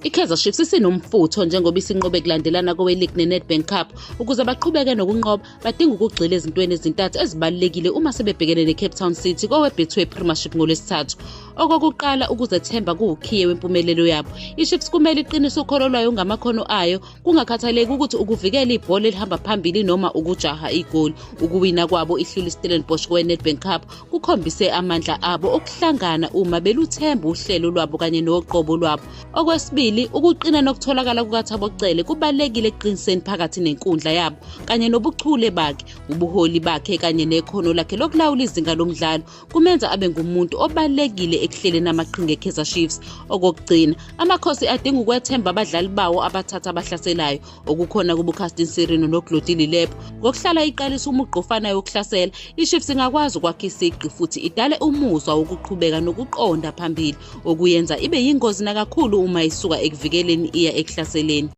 I-Kaizer Chiefs isinomfutho njengoba isinqobe kulandelana kowe-league ne-Nedbank Cup. Ukuze baqhubeke nokunqoba, badinga ukugxila ezintweni ezintathu ezibalulekile uma sebebhekene ne-Cape Town City kowe-Betway Premiership ngoLwesithathu. Okokuqala, ukuzethemba kuwukhiye wempumelelo yabo. I-Chiefs kumele iqinise ukholo lwayo ngamakhono ayo, kungakhathaleki ukuthi ukuvikela ibhola elihamba phambili noma ukujaha igoli. Ukuwina kwabo ihlula iStellenbosch kowe-Nedbank Cup kukhombise amandla abo okuhlangana uma beluthemba uhlelo lwabo kanye noqobo lwabo. Okwesibili, ukuqina nokutholakala kukaThabo Cele kubalulekile ekuqiniseni phakathi nenkundla yabo kanye nobuchule bakhe, ubuholi bakhe kanye nekhono lakhe lokulawula izinga lomdlalo kumenza abe ngumuntu obalulekile ekuhleleni amaqhinga eKaizer Chiefs. Okokugcina, Amakhosi adinga ukwethemba abadlali bawo abathatha abahlaselayo okukhona kuboCastin Sirino noGlody Lilepo. Ngokuhlala iqalisa umugqa ofanayo wokuhlasela, iChiefs ingakwazi ukwakha isigqi futhi idale umuzwa wokuqhubeka nokuqonda phambili, okuyenza ibe yingozi nakakhulu uma isuka ekuvikeleni iya ekuhlaseleni.